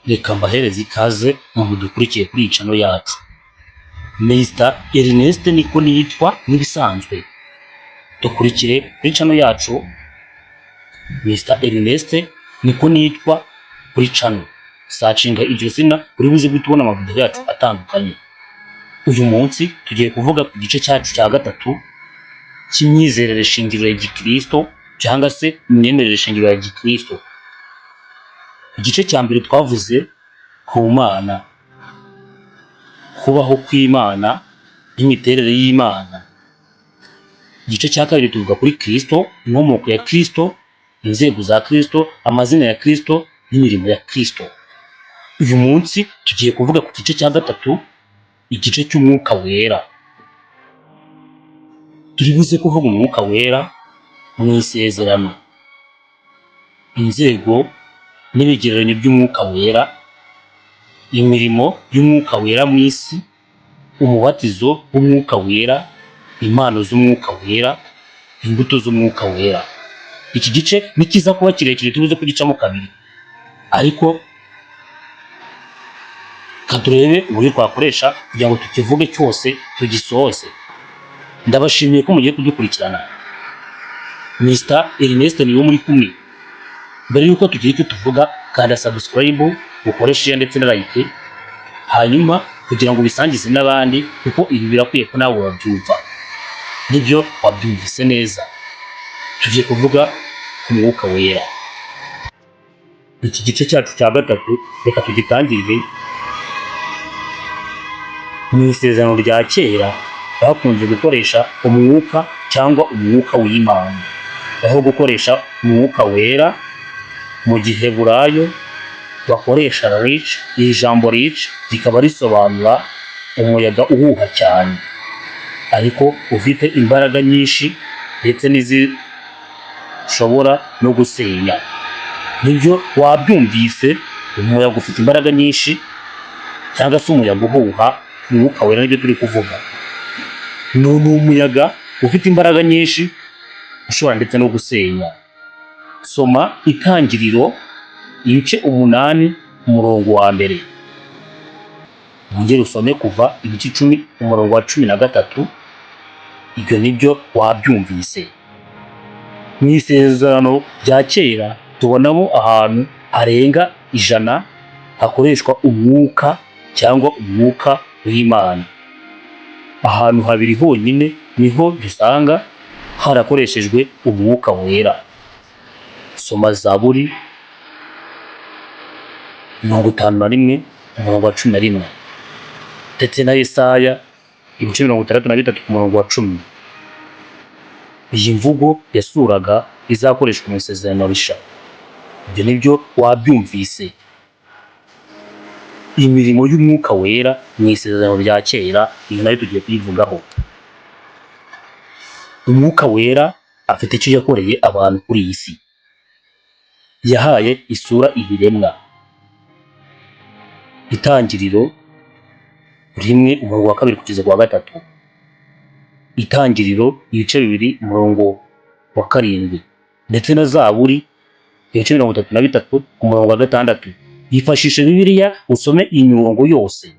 Reka mbahereze ikaze mu dukurikiye kuri iyi channel yacu. Mr Ernest niko nitwa nk'ibisanzwe. Dukurikire kuri channel yacu, Mr Ernest niko nitwa kuri channel. Searchinga iryo zina, uri buze guhita ubona amavideo yacu atandukanye. Uyu munsi tugiye kuvuga ku gice cyacu cya gatatu cy'imyizerere shingiro ya gikristo, cyangwa se imyemerere shingiro ya gikristo. Igice cya mbere twavuze ku Mana, kubaho kw'Imana n'imiterere y'Imana. Igice cya kabiri tuvuga kuri Kristo, inkomoko ya Kristo, inzego za Kristo, amazina ya Kristo n'imirimo ya Kristo. Uyu munsi tugiye kuvuga ku gice cya gatatu, igice cy'Umwuka Wera. Turi buze kuvuga Umwuka Wera mu Isezerano, inzego n'ibigereranyo by'Umwuka Wera, imirimo y'Umwuka Wera mu isi, umubatizo w'Umwuka Wera, impano z'Umwuka Wera, imbuto z'Umwuka Wera. Iki gice ni kiza kuba kirekire, tubuze kugicamo kabiri, ariko reka turebe uburyo twakoresha kugira ngo tukivuge cyose, tugisoze. Ndabashimiye ko mugiye kudukurikirana. Mr Ernest niwe muri kumwe. Mbere y'uko tugira icyo tuvuga, kanda subscribe, ukore share ndetse na like, hanyuma kugira ngo ubisangize n'abandi, kuko ibi birakwiye ko nawe wabyumva. Nibyo, wabyumvise neza, tugiye kuvuga ku Mwuka Wera. Iki gice cyacu cya gatatu reka tugitangirire mu Isezerano rya Kera. Bakunze gukoresha umwuka cyangwa umwuka w'Imana aho gukoresha Umwuka Wera. Mu Giheburayo bakoresha ruach. Iri jambo ruach rikaba risobanura umuyaga uhuha cyane ariko ufite imbaraga nyinshi, ndetse n'izishobora no gusenya. Nibyo, wabyumvise, umuyaga ufite imbaraga nyinshi cyangwa se umuyaga uhuha. Umwuka Wera nibyo turi kuvuga, ni umuyaga ufite imbaraga nyinshi ushobora ndetse no gusenya. Soma Itangiriro ibice 8, umurongo wa mbere, wongere usome Kuva ibice 10, umurongo wa 13. Ibyo nibyo, wabyumvise. Mu Isezerano rya Kera tubonamo ahantu harenga 100 hakoreshwa umwuka cyangwa umwuka w'Imana. Ahantu habiri honyine niho dusanga harakoreshejwe Umwuka Wera. Soma Zaburi 51, umurongo wa 11, ndetse na Yesaya ibice 63, ku murongo wa 10. Iyi mvugo yasuraga izakoreshwa mu Isezerano Rishya. Ibyo nibyo, wabyumvise. Imirimo y'Umwuka Wera mu Isezerano rya Kera, iyi nayo tugiye kuyivugaho. Umwuka Wera afite icyo yakoreye abantu kuri iyi si. Yahaye isura ibiremwa. Itangiriro 1, umurongo wa 2 kugeza ku wa 3, Itangiriro ibice 2, umurongo wa 7, ndetse na Zaburi ibice 33, ku murongo wa 6. Yifashishe Bibiliya usome iyi mirongo yose,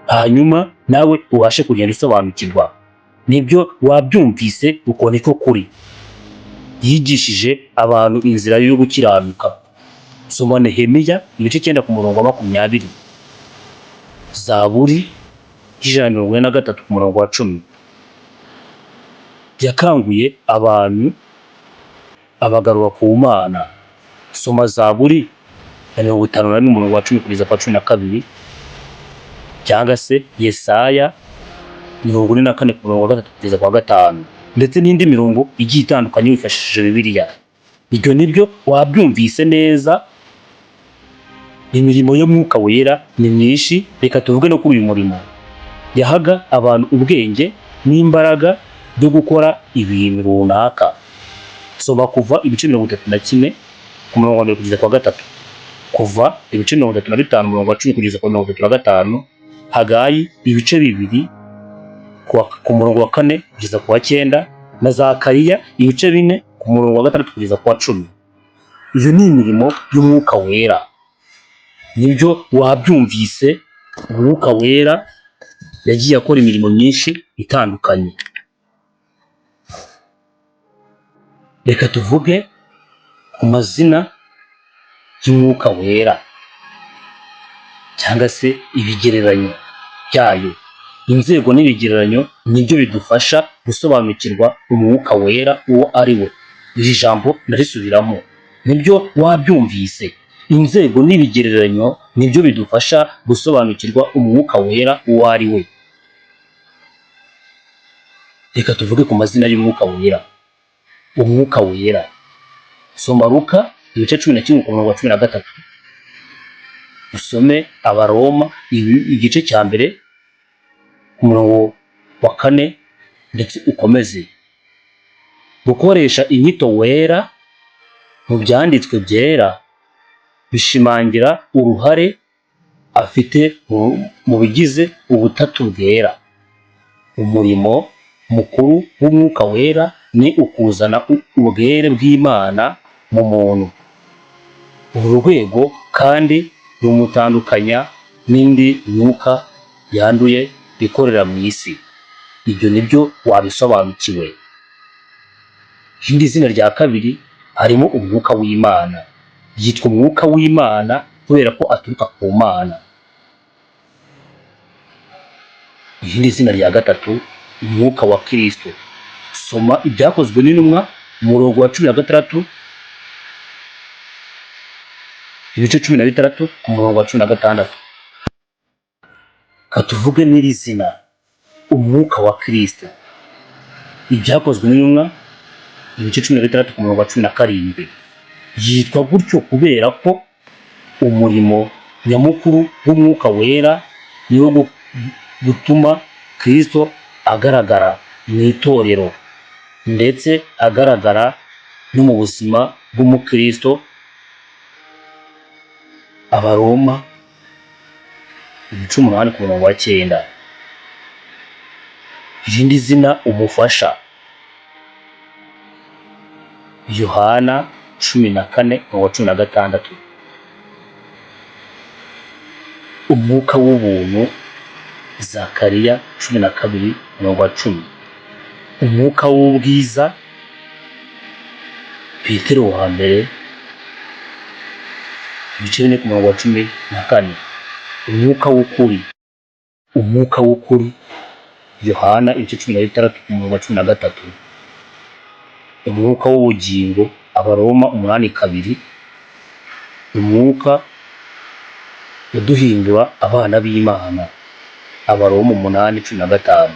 hanyuma nawe ubashe kugenda usobanukirwa. Nibyo, wabyumvise, uko niko kuri. Yigishije abantu inzira yo gukiranuka. Soma Nehemiya ibice 9, ku murongo wa 20, Zaburi 143, ku murongo wa 10. Yakanguye abantu abagarura ku Mana. Soma Zaburi ya 51, umurongo wa 10 kugeza kwa 12, cyangwa se Yesaya 44, ku murongo wa 3 kugeza kwa 5, ndetse n'indi mirongo igiye itandukanye wifashishije Bibiliya. Ibyo nibyo, wabyumvise neza. Imirimo y'Umwuka Wera ni myinshi. Reka tuvuge no kuri uyu murimo: yahaga abantu ubwenge n'imbaraga byo gukora ibintu runaka. Soma Kuva ibice 31, ku murongo wa 1 kugeza ku wa 3, Kuva ibice 35, umurongo wa 10 kugeza ku 35, Hagayi ibice 2, ku murongo wa 4 kugeza ku wa 9, na Zakariya ibice 4, ku murongo wa 6 kugeza ku wa 10. Iyo ni imirimo y'Umwuka Wera. Nibyo, wabyumvise, Umwuka Wera yagiye akora imirimo myinshi itandukanye. Reka tuvuge ku mazina y'Umwuka Wera cyangwa se ibigereranyo byayo. Inzego n'ibigereranyo nibyo bidufasha gusobanukirwa Umwuka Wera uwo ari we. Iri jambo ndarisubiramo, nibyo wabyumvise, inzego n'ibigereranyo nibyo bidufasha gusobanukirwa Umwuka Wera uwo ari we. Reka tuvuge ku mazina y'Umwuka Wera. Umwuka Wera, soma Luka ibice 11 ku murongo wa 13, usome Abaroma igice cya 1 ku murongo wa 4 ndetse ukomeze. Gukoresha inyito wera mu byanditswe byera bishimangira uruhare afite mu bigize ubutatu bwera. Umurimo mukuru w'Umwuka Wera ni ukuzana ubwere bw'Imana mu muntu. Uru rwego kandi rumutandukanya n'indi myuka yanduye ikorera mu isi. Ibyo nibyo wabisobanukiwe. Irindi zina rya kabiri harimo Umwuka w'Imana. Yitwa Umwuka w'Imana kubera ko aturuka ku Mana. Irindi zina rya gatatu, Umwuka wa Kristo. Soma Ibyakozwe n'Intumwa umurongo wa 16, ibice 16 ku murongo wa 16. Katuvuge n'iri zina, Umwuka wa Kristo. Ibyakozwe n'Intumwa ibice 16 ku murongo wa 17. Yitwa gutyo kubera ko umurimo nyamukuru w'Umwuka Wera ni wo gutuma Kristo agaragara mu itorero ndetse agaragara no mu buzima bw'umukristo. Abaroma ibice 8 ku murongo wa 9. Irindi zina, Umufasha. Yohana 14 umurongo wa 16. Umwuka w'ubuntu, Zakariya 12 umurongo wa 10. Umwuka w'ubwiza, Petero wa mbere ibice 4 ku murongo wa 14. Umwuka w'ukuri, Umwuka w'ukuri, Yohana ibice 16 ku murongo wa 13. Umwuka w'ubugingo, Abaroma 8:2. Umwuka uduhindura abana b'Imana, Abaroma 8:15.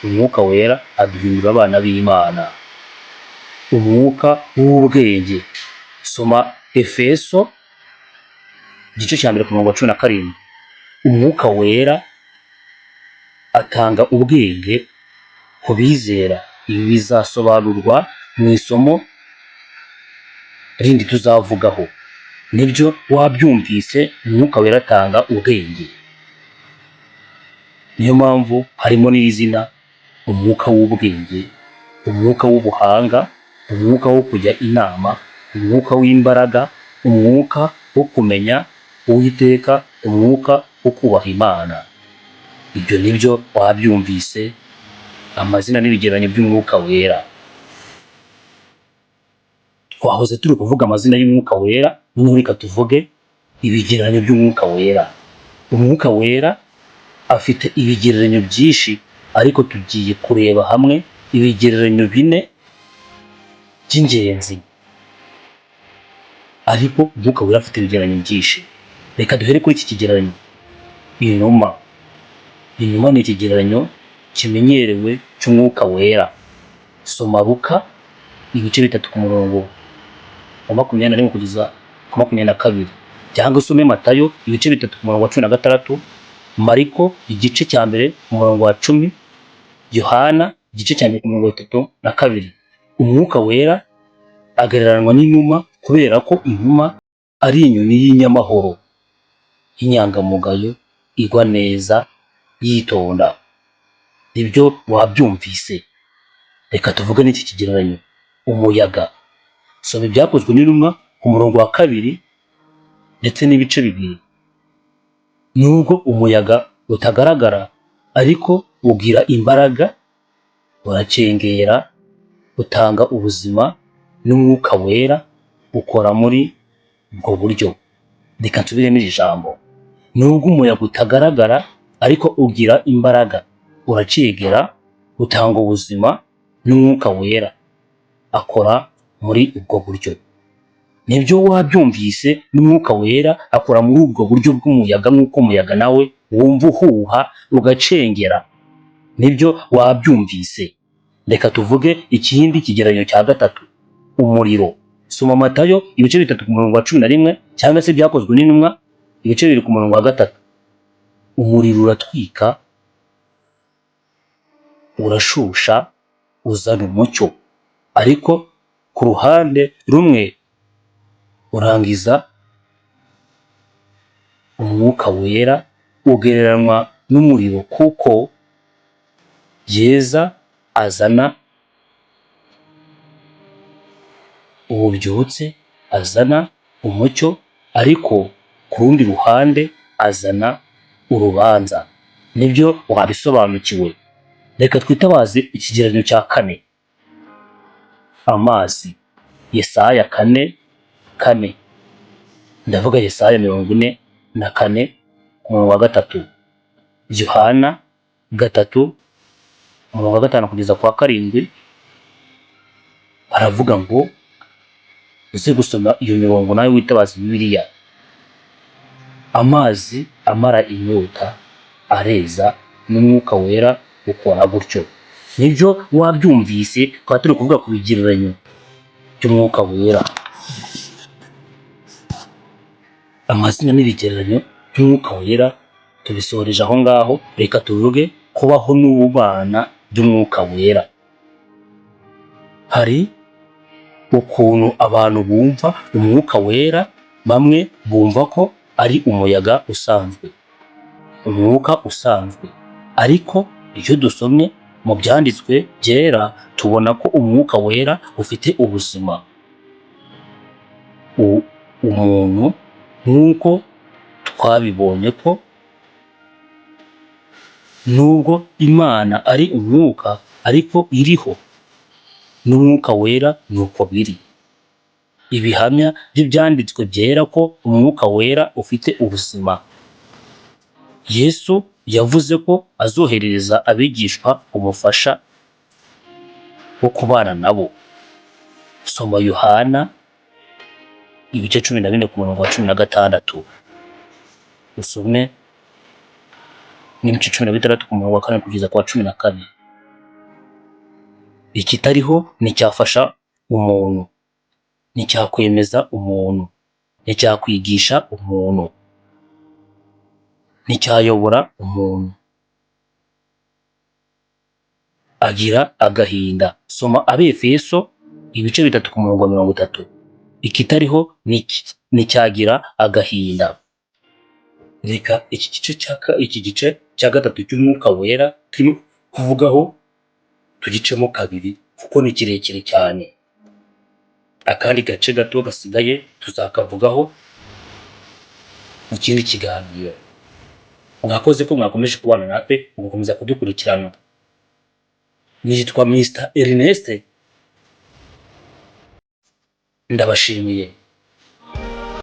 Umwuka Wera aduhindura abana b'Imana. Umwuka w'ubwenge, soma Efeso igice cya 1 ku murongo wa 17. Umwuka Wera atanga ubwenge ku bizera. Ibi bizasobanurwa mu isomo rindi tuzavugaho. Nibyo wabyumvise, Umwuka Wera atanga ubwenge. Niyo mpamvu harimo n'izina Umwuka w'ubwenge, Umwuka w'ubuhanga, Umwuka wo kujya inama, Umwuka w'imbaraga, Umwuka wo kumenya Uwiteka, Umwuka wo kubaha Imana. Ibyo nibyo wabyumvise, amazina n'ibigereranyo by'Umwuka Wera. Twahoze turi kuvuga amazina y'Umwuka Wera, noneho reka tuvuge ibigereranyo by'Umwuka Wera. Umwuka Wera afite ibigereranyo byinshi, ariko tugiye kureba hamwe ibigereranyo bine by'ingenzi. Ariko Umwuka Wera afite ibigereranyo byinshi. Reka duhere kuri iki kigereranyo, inuma. Inuma ni ikigereranyo kimenyerewe cy'Umwuka Wera. Soma Luka ibice 3 ku murongo wa 21 kugeza ku 22, cyangwa usome Matayo ibice 3 ku murongo wa 16, Mariko igice cya 1 ku murongo wa 10, Yohana igice cya 1 ku murongo wa 32. Umwuka Wera agereranywa n'inuma kubera ko inuma ari inyoni y'inyamahoro, y'inyangamugayo, igwa neza, yitonda. Ibyo wabyumvise. Reka tuvuge n'iki kigereranyo, umuyaga. Soma Ibyakozwe n'Intumwa ku murongo wa 2 ndetse n'ibice 2. Nubwo umuyaga utagaragara, ariko ugira imbaraga, uracengera, utanga ubuzima, n'Umwuka Wera ukora muri ubwo buryo. Reka nsubiremo iri jambo: nubwo umuyaga utagaragara, ariko ugira imbaraga, uracengera, utanga ubuzima, n'Umwuka Wera akora muri ubwo buryo. Nibyo, wabyumvise, n'Umwuka Wera akora muri ubwo buryo bw'umuyaga, nk'uko umuyaga nawe wumva uhuha ugacengera. Nibyo, wabyumvise. Reka tuvuge ikindi kigereranyo cya gatatu, umuriro. Soma Matayo ibice 3 ku murongo wa 11, cyangwa se Ibyakozwe n'Intumwa ibice 2 ku murongo wa 3. Umuriro uratwika, urashusha, uzana umucyo, ariko ku ruhande rumwe urangiza. Umwuka Wera ugereranywa n'umuriro, kuko yeza, azana ububyutse, azana umucyo, ariko ku rundi ruhande azana urubanza. Nibyo, wabisobanukiwe. Reka twitabaze ikigereranyo cya kane, amazi. Yesaya 4:4, ndavuga Yesaya 44 ku murongo wa 3, Yohana 3 umurongo wa 5 kugeza ku wa 7. Baravuga ngo, uze gusoma iyo mirongo nawe witabaza Bibiliya: "Amazi amara inyota, areza, n'Umwuka Wera ukora gutyo." Nibyo, wabyumvise, tukaba turi kuvuga ku bigereranyo by'Umwuka Wera. Amazina n'ibigereranyo by'Umwuka Wera tubisoreje aho ngaho. Reka tuvuge kubaho n'ububana by'Umwuka Wera. Hari ukuntu abantu bumva Umwuka Wera. Bamwe bumva ko ari umuyaga usanzwe, umwuka usanzwe, ariko iyo dusomye mu Byanditswe Byera tubona ko Umwuka Wera ufite ubuzima, umuntu, nk'uko twabibonye ko nubwo Imana ari umwuka ariko iriho, n'Umwuka Wera ni uko biri. Ibihamya by'Ibyanditswe Byera ko Umwuka Wera ufite ubuzima: Yesu yavuze ko azoherereza abigishwa umufasha wo kubana nabo. Soma Yohana ibice 14 ku murongo wa 16, usome n'ibice 16 ku murongo wa 4 kugeza ku wa 14. Ikitariho nticyafasha umuntu, nticyakwemeza umuntu, nticyakwigisha umuntu, nticyayobora umuntu. Agira agahinda. Soma Abefeso ibice 3 ku murongo wa 30. Ikitariho nticyagira agahinda. Reka iki gice cya gatatu cy'Umwuka Wera turimo kuvugaho tugicemo kabiri, kuko ni kirekire cyane. Akandi gace gato gasigaye tuzakavugaho mu kindi kiganiro. Mwakoze ko mwakomeje kubana natwe, mugakomeza kudukurikirana. Nitwa Mr Ernest, ndabashimiye.